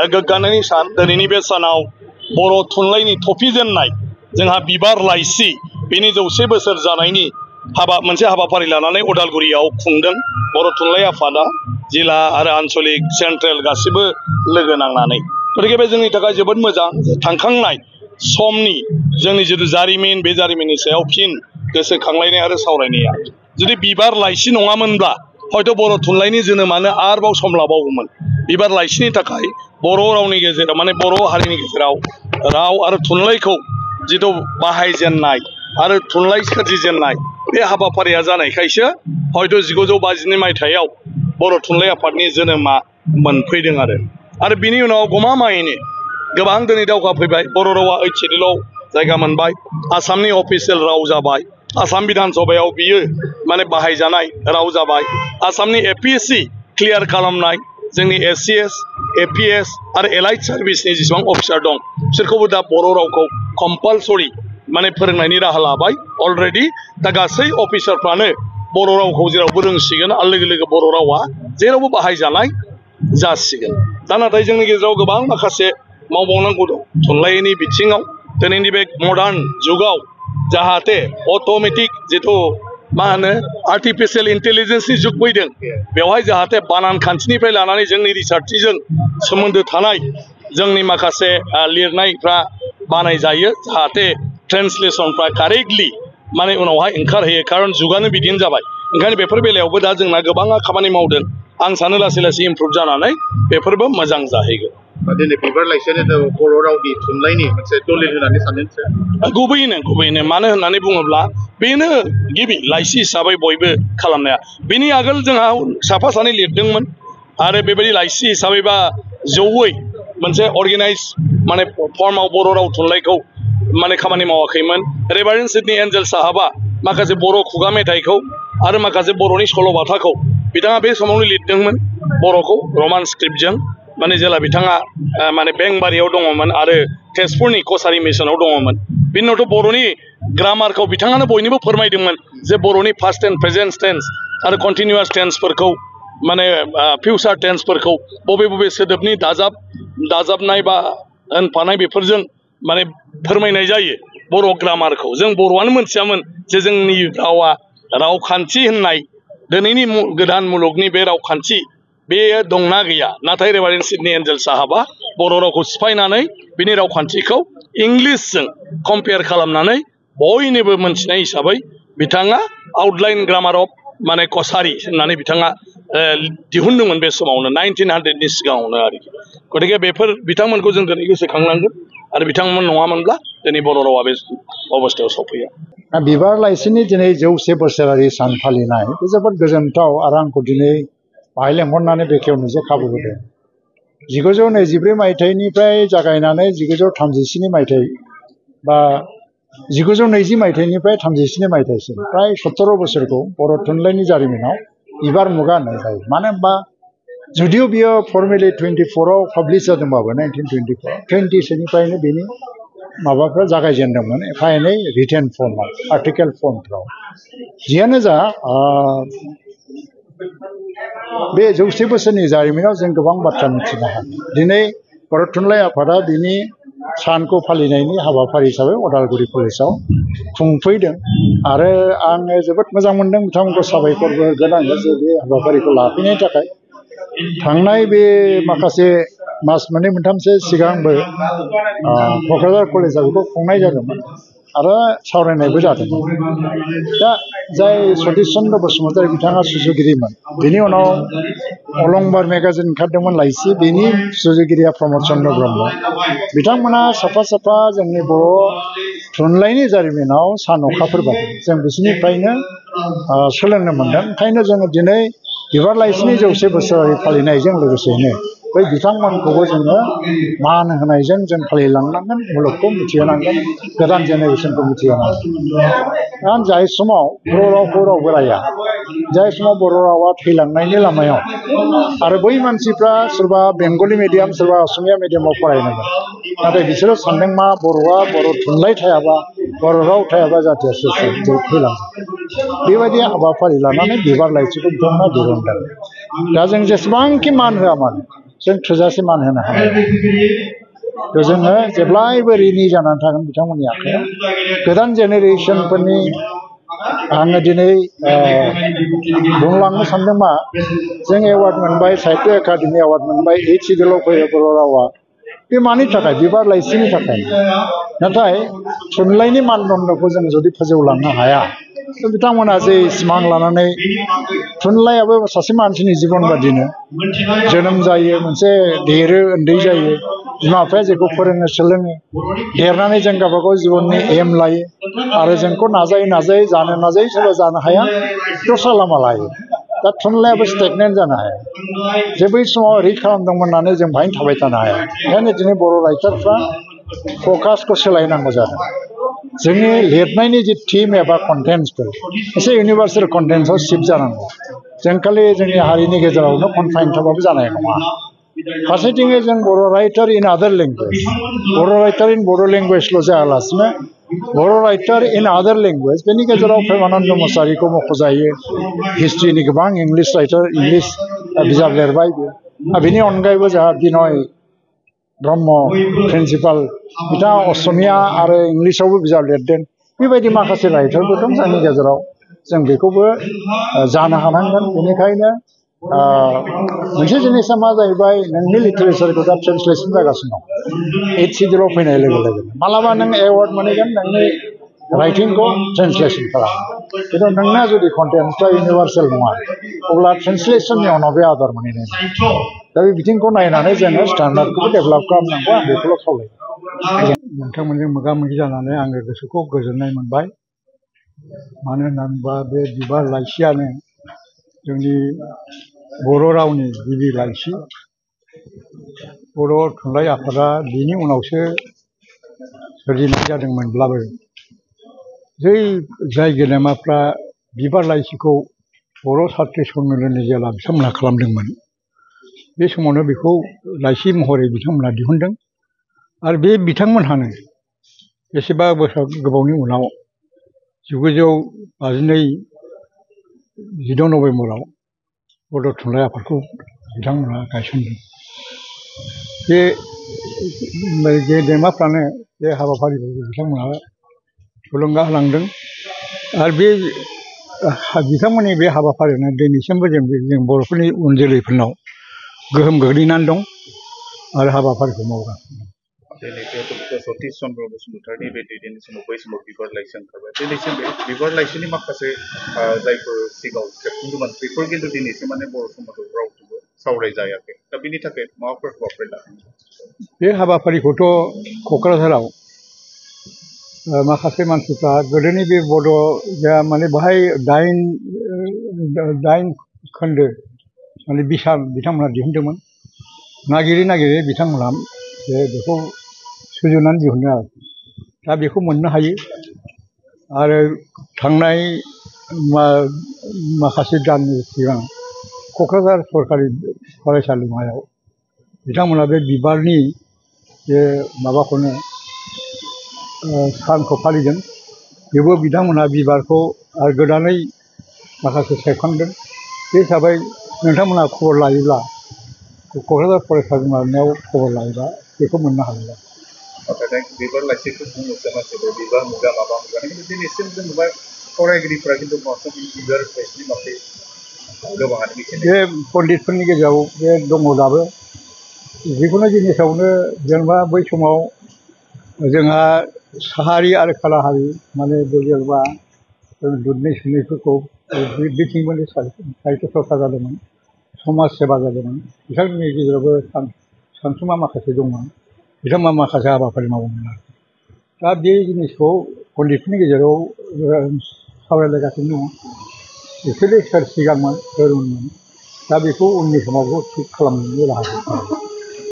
गोग्गानायनि सान दिनैनि बे सानाव बर' थुनलाइनि थफिजेननाय जोंहा बिबार लाइसि बेनि 100 बोसोर जानायनि मोनसे हाबाफारि लानानै उदालगुरियाव खुंदों बर' थुनलाइ आफादा जिल्ला आरो आन्चलिक सेन्ट्रेल गासिबो लोगो नांनानै गतिके बे जोंनि थाखाय जोबोद मोजां थांखांनाय समनि जोंनि जिथु जारिमिन बे जारिमिननि सायाव फिन गोसोखांलायनाय आरो सावरायनाया जुदि बिबार लाइसि नङामोनब्ला हयथ' बर' थुनलाइनि जोनोमानो आरोबाव सम लाबावगौमोन बिबार लाइसिनि थाखाय बर' रावनि गेजेराव माने बर' हारिनि गेजेराव राव आरो थुनलाइखौ जिथु बाहायजेननाय आरो थुनलाइ सोरजिजेननाय बे हाबाफारिया जानायखायसो हयथ' 1952 मायथाइयाव बर' थुनलाइ आफादनि जोनोमा मोनफैदों आरो बिनि उनाव गमामायैनो गोबां दिनै दावगा फैबाय बर' रावा 8 शेड्युलाव जायगा मोनबाय आसामनि अफिसियेल राव जाबाय आसाम बिधान सभायाव बियो माने बाहायजानाय राव जाबाय आसामनि APSC क्लियार खालामनाय जोंनि SCS APS आरो एलाइड सार्भिसनि जेसेबां अफिसार दं बिसोरखौबो दा बर' रावखौ कम्पालसरि माने फोरोंनायनि राहा लाबाय अलरेडि दा गासै अफिसारफ्रानो बर' रावखौ जेरावबो रोंसिगोन आरो लोगो लोगो बर' रावा जेरावबो बाहायजानाय जासिगोन दा नाथाय जोंनि गेजेराव गोबां माखासे मावबावनांगौ दं थुनलाइनि बिथिङाव दिनैनि बे मडार्न जुगाव जाहाथे अट'मेटिक जिथु मा होनो आर्टिफिशियेल इन्टेलिजेन्सनि जुग फैदों बेवहाय जाहाथे बानान खान्थिनिफ्राय लानानै जोंनि रिसार्चजों सोमोन्दो थानाय जोंनि माखासे लिरनायफ्रा बानायजायो जाहाथे ट्रेन्सलेसनफ्रा कारेक्टलि माने उनावहाय ओंखारहैयो खारन जुगानो बिदिनो जाबाय ओंखायनो बेफोर बेलायावबो दा जोंना गोबाङा खामानि मावदों आं सानो लासै लासै इमप्रुभ जानानै बेफोरबो मोजां जाहैगोन दिनै बिबार लाइसियानो बर' रावनि थुनलाइनि मोनसे दलिल होननानै सानदों गुबैयैनो मानो होननानै बुङोब्ला बेनो गिबि लाइसि हिसाबै बयबो खालामनाया बेनि आगोल जोंहा साफा सानै लिरदोंमोन आरो बेबायदि लाइसि हिसाबै बा जौयै मोनसे अर्गेनाइज माने फर्माव बर' राव थुनलाइखौ माने खामानि मावाखैमोन रेभारेन्ड सिडनी एन्जेल साहाबा माखासे बर' खुगा मेथाइखौ आरो माखासे बर'नि सल'बाथाखौ बिथाङा बे समावनो लिरदोंमोन बर'खौ रमान स्क्रिप्टजों माने जेला बिथाङा माने बेंबारियाव दङमोन आरो तेजपुरनि कसारि मिसनाव दङमोन बिनि उनावथ' बर'नि ग्रामारखौ बिथाङानो बयनोबो फोरमायदोंमोन जे बर'नि पास्ट टेन्स प्रेजेन्ट टेन्स आरो कन्टिनिउआस टेन्सफोरखौ माने फिउचार टेन्सफोरखौ बबे सोदोबनि दाजाबनाय बा होनफानाय बेफोरजों माने फोरमायनाय जायो बर' ग्रामारखौ जों बर'आनो मोनथियामोन जे जोंनि रावा रावखान्थि होननाय दिनैनि गोदान मुलुगनि बे रावखान्थि बेयो दंना गैया नाथाय रेभारेन्ड सिडनी एन्जेल साहाबा बर' रावखौ सिफायनानै बिनि रावखान्थिखौ इंलिसजों कम्पेयार खालामनानै बयनोबो मोनथिनाय हिसाबै बिथाङा आउटलाइन ग्रामार अफ माने कसारि होननानै बिथाङा दिहुनदोंमोन बे समावनो 1900नि सिगाङावनो आरोखि गतिके बेफोर बिथांमोनखौ जों दिनै गोसोखांनांगोन आरो बिथांमोन नङामोनब्ला दिनै बर' रावा बे अबस्थायाव सफैया बिबार लाइसिनि दिनै 100 बोसोरारि सान फालिनाय बे जोबोद गोजोनथाव आरो आंखौ दिनै बाहाय लेंहरनानै बेखेवनो जे खाबु होदों 1924 मायथाइनिफ्राय जागायनानै 1937 मायथाइ बा 1920 मायथाइनिफ्राय 37 मायथाइसिम प्राय 17 बोसोरखौ बर' थुनलाइनि जारिमिनाव बिबार मुगा होननाय जायो मानो होनबा जुदिও बियो फर्मेलि 24आव पाब्लिश जादोंबाबो 1924 20सोनिफ्रायनो बेनि माबाफ्रा जागायजेनदोंमोन एफा एनै रिटेन फर्माव आर्टिकेल फर्मफ्राव जियानो जा बे 100 बोसोरनि जारिमिनाव जों गोबां बाथ्रा मिथिनो हायो दिनै बर' थुनलाइ आफादा बिनि सानखौ फालिनायनि हाबाफारि हिसाबै उदालगुरि कलेजाव खुंफैदों आरो आङो जोबोद मोजां मोनदों बिथांमोनखौ साबायखरबो होनांगोन जे बे हाबाफारिखौ लाफैनायनि थाखाय थांनाय बे माखासे मास मोननै मोनथामसो सिगांबो क'क्राझार कलेजाव बेखौ खुंनाय जादोंमोन आरो सावरायनायबो जादोंमोन दा जाय सतिश चन्द्र बसुमतारी बिथाङा सुजुगिरिमोन बेनि उनाव अलंबार मेगाजिन ओंखारदोंमोन लाइसि बेनि सुजुगिरिया प्रमद चन्द्र ब्रह्म बिथांमोना साफा साफा जोंनि बर' थुनलाइनि जारिमिनाव सान अखाफोर बायदि जों बिसोरनिफ्रायनो सोलोंनो मोनदों ओंखायनो जोङो दिनै बिबार लाइसिनि 100 बोसोरारि फालिनायजों लोगोसेनो बै बिथांमोनखौबो जोङो मान होनायजों जों फालिलांनांगोन मुलुगखौ मिथिहोनांगोन गोदान जेनेरेसनखौ मिथिहोनांगोन जाय समाव बर' रावखौ राव बोराया जाय समाव बर' रावा थैलांनायनि लामायाव आरो बै मानसिफ्रा सोरबा बेंगलि मिडियाम सोरबा असमिया मिडियामाव फरायनांगोन नाथाय बिसोरो सानदों मा बर'आ बर' थुनलाइ थायाबा बर' राव थायाबा जाथिया थैलांगोन बेबायदि हाबाफारि लानानै बिबार लाइसिखौ बिथांमोना दिहुनदों दा जों जेसेबांखि मान होआ मानो जों थोजासे मान होनो हाया थ' जोङो जेब्लायबो ऋणी जानानै थागोन बिथांमोननि आखायाव गोदान जेनेरेसनफोरनि आङो दिनै बुंलांनो सानदों मा जों एवार्ड मोनबाय साहित्य एकाडेमि एवार्ड मोनबाय HCDL फैयो बर' रावा बे मानि थाखाय बिबार लाइसिनि थाखाय नाथाय थुनलाइनि मानदण्डखौ जों जुदि फोजौलांनो हाया बिथांमोना जे सिमां लानानै थुनलाइयाबो सासे मानसिनि जिबन बादिनो जोनोम जायो मोनसे देरो उन्दै जायो बिमा बिफाया जेखौ फोरोङो सोलोङो देरनानै जों गावबागाव जिबननि एम लायो आरो जोंखौ नाजायै नाजायै जानो नाजायै सोरबा जानो हाया दस्रा लामा लायो दा थुनलाइयाबो स्टेगनेन्ट जानो हाया जे बै समाव रिड खालामदोंमोन होननानै जों बाहायनो थाबाय थानो हाया ओंखायनो दिनै बर' राइटारफ्रा फकासखौ सोलायनांगौ जादों जोंनि लिरनायनि जि थिम एबा कन्टेन्ट्सफोर एसे इउनिभार्सेल कन्टेन्ट्सआव शिफ्ट जानांगौ जों खालि जोंनि हारिनि गेजेरावनो कनफाइन थाबाबो जानाय नङा फारसेथिङै जों बर' राइटार इन आदार लेंगुवेज बर' राइटार इन बड' लेंगुवेजल' जायालासिनो बर' राइटार इन आदार लेंगुवेज बेनि गेजेराव प्रेमानन्द मुसाहारिखौ मख'जायो हिस्ट्रिनि गोबां इंलिश राइटार इंलिश बिजाब लिरबाय बेनि अनगायैबो जोंहा बिनय ब्रह्म प्रिन्सिपाल बिथाङा असमिया आरो इंलिसावबो बिजाब लिरदों बेबायदि माखासे राइटारफोर दं जोंनि गेजेराव जों बेखौबो जानो हानांगोन बेनिखायनो मोनसे जिनिसा मा जाहैबाय नोंनि लिटारेचारखौ दा ट्रेन्सलेसन जागासिनो दं HCDL फैनाय लोगो लोगोनो मालाबा नों एवार्ड मोनहैगोन नोंनि राइटिंखौ ट्रेन्सलेसन खालाम खिन्थु नोंना जुदि कन्टेन्टफ्रा इउनिभार्सेल नङा अब्ला ट्रेन्सलेसननि उनाव बे आदार मोनहैनाय नङा दा बे बिथिंखौ नायनानै जोङो स्टेन्डार्डखौबो डेभेलप खालामनांगौ आं बेखौल' खावलायो नोंथांमोनजों मोगा मोगि जानानै आङो गोसोखौ गोजोननाय मोनबाय मानो होनना बुङोबा बे बिबार लाइसियानो जोंनि बर' रावनि गिबि लाइसि बर' थुनलाइ आफादा बिनि उनावसो सोरजिनाय जादोंमोनब्लाबो जाय गेदेमाफ्रा बिबार लाइसिखौ बर' सात्रि सन्मिलननि जेला बिथांमोनहा खालामदोंमोन बे समावनो बेखौ लाइसि महरै बिथांमोनहा दिहुनदों आरो बे बिथांमोनहानो बेसेबा बोसोर गोबावनि उनाव 1952 16 नभेम्बराव बड' थुनलाइ आफादखौ बिथांमोनहा गायसनदों बे गेदेमाफ्रानो बे हाबाफारिफोरखौ बिथांमोनहा थुलुंगा होलांदों आरो बे बिथांमोननि बे हाबाफारियानो दिनैसिमबो जों बर'फोरनि उन जोलैफोरनाव गोहोम गोग्लैनानै दं आरो हाबाफारिखौ मावगासिनो दिनै जिहेतु सतीश चन्द्र बसुमतारीनि बे दैदेननाय समाव बै समाव बिबार लाइसि ओंखारबाय दिनैसिम बे बिबार लाइसिनि माखासे जायफोर सिगाङाव सेबखांदोंमोन बेफोर खिन्थु दिनैसिम माने बर' समाजाव रावजोंबो सावरायजायाखै दा बेनि थाखाय माबाफोर हाबाफारि लादों बे हाबाफारिखौथ' क'क्राझाराव माखासे मानसिफ्रा गोदोनि बे बड' माने बाहाय 8 खोन्दो माने बिसान बिथांमोनहा दिहुनदोंमोन नागिरै नागिरै बिथांमोनहा बेखौ सुजुनानै दिहुनो आरो दा बेखौ मोननो हायो आरो थांनाय माखासे दाननि सिगां क'क्राझार सरकारि फरायसालिमायाव बिथांमोनहा बे बिबारनि बे माबाखौनो सानखौ फालिदों बेबो बिथांमोनहा बिबारखौ आरो गोदानै माखासे सेबखांदों बे हिसाबै नोंथांमोनहा खबर लायोब्ला क'क्राझार फरायसालिमायाव खबर लायोबा बेखौ मोननो हागोन नाथाय बिबार लाइसिखौ बुङोसो मानसिफोर बिबार मुगा माबा मुगा खिन्थु दिनैसिम जों नुबाय फरायगिरिफ्रा खिन्थु बांसिन बिबार लाइसिनि बागै गोबाङानो मिथिनाय बे पण्डितफोरनि गेजेराव बे दङ दाबो जिखुनु जिनिसावनो जेनेबा बै समाव जोंहा साहारि आरो खोलाहारि माने जेनेबा दुधनै सुनैफोरखौ बिथिंबो साहित्य चर्चा जादोंमोन समाज सेबा जादोंमोन बिथांमोननि गेजेरावबो सानसुमा माखासे दंमोन बिथांमोना माखासे हाबाफारि मावोमोन आरो दा बे जिनिसखौ पण्डितफोरनि गेजेराव सावरायलायगासिनो दङ एक्सुवेलि सोर सिगांमोन सोर उनमोन दा बेखौ उननि समावबो थिग खालामनो राहा